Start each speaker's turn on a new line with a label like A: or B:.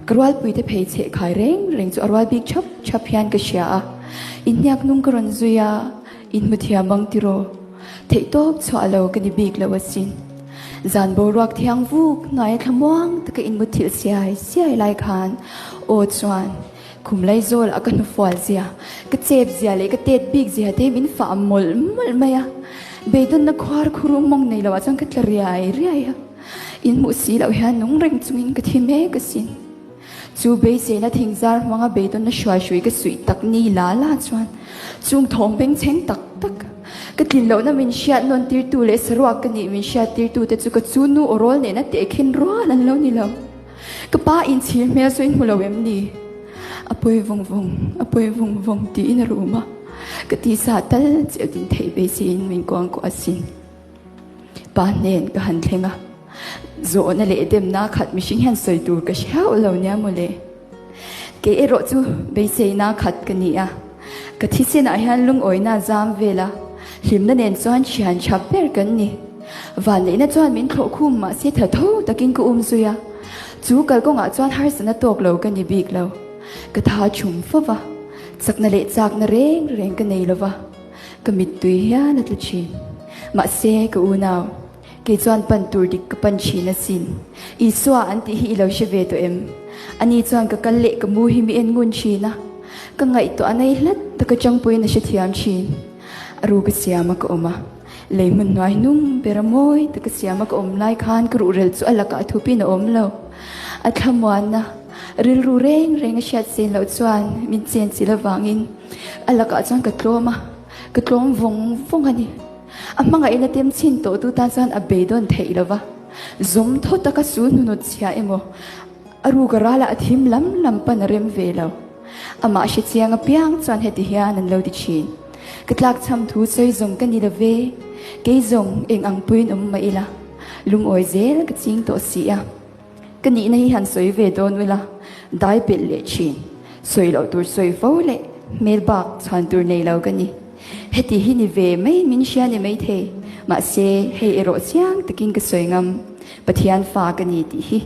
A: Ka rualpuite pheichheh khai reng reng chu a rual bik chhap chhap hian ka hria a, inhniak nung ka rawn zui a, inhmu thiam ang tiraw? Theihtawp chhuah lo ka ni bik lo asin. Zan boruak thiang vuk hnuaia thlamuang taka inmuthilh siai siai lai khan aw chuan khum laizawl a ka hnufual zia, ka chep zia leh ka tet bik zia te min fah mawlh mawlh mai a. Beidawnna khuar khuru mawng nei loah chuan ka tla riai riai a. Inhmuh si loh hian nung reng chungin ka thi mek asin. Chu beiseina thingzar hmanga beidawnna hruaihrui ka suih tak ni la la chuan chung thawng bengchheng tak tak, ka tlin lohna min hriat nawn tirtu leh saruak ka nih min hriat tirtute chu ka chu nu awrawl nena tehkhin rual an lo ni lo. Ka pa inchhir hmel sawi hmu lo em ni? A pawi vawng vawng, a pawi vawng vawng tiin a rum a, ka tisa tal chelh din theih beiseiin min kuangkuah asin. Pa hnen ka han thleng a, zawhna leh demna khat mihring hian sawi tur ka hre hauh lo nia mawle. Kei erawh chu beiseina khat ka ni a, ka thisenah hian lungawina a zam vel a, hlimna nen chuan thian tha ber kan ni. Vanneihna chuan min thlawh khum mahse tha tho takin ka um zui a, chu kalkawngah chuan harsatna tawk lo ka ni bik lo. Ka tha chhum fo va, chakna leh chakna reng reng ka nei lo va. Ka mittui hian a tlu thin. Mahse, ka unau, kei chuan pan tur dik ka pan thin asin. Isua an tih hi i lo hre ve tawh em? Ani chuan ka kal leh ka mu hi mi en ngun thin a. Ka ngaihtuah a nei hlat taka changpuiin a hrethiam thin. A ru ka siam a ka awm a. Lei hmun hnuai hnung ber a mawi taka siam a ka awm lai khan ka ruhrel chu a lakah thupin a awm lo. A thlamuanna, rilru reng reng a hriat sen loh chuan min chen chilh avangin A lakah chuan ka tlawm a, ka tlawm vawng vawng a ni. A hmangaihna tem chhin tawh tu tan chuan a beidawn theih lo va, zawm thaw taka su hnunut chhia emaw, a ruk a ralah a thim lam lam pan a rem ve lo. Amah hre chiang apiang chuan heti hian an lo ti thin, Ka tlakchham thu sawi zawng ka ni lo ve, kei zawng eng ang puiin awm mah ila, lungawi zel ka ching tawh si a. Ka nihna hi han sawi ve dawn ula, dai pelh leh thin, sawi loh tur sawi fo leh hmel bak chhuan tur nei lo ka ni. Heti hi ni ve mai min hria ni maithei, mahse hei erawh chiang takin ka sawi ngam, Pathian fa ka ni tih hi.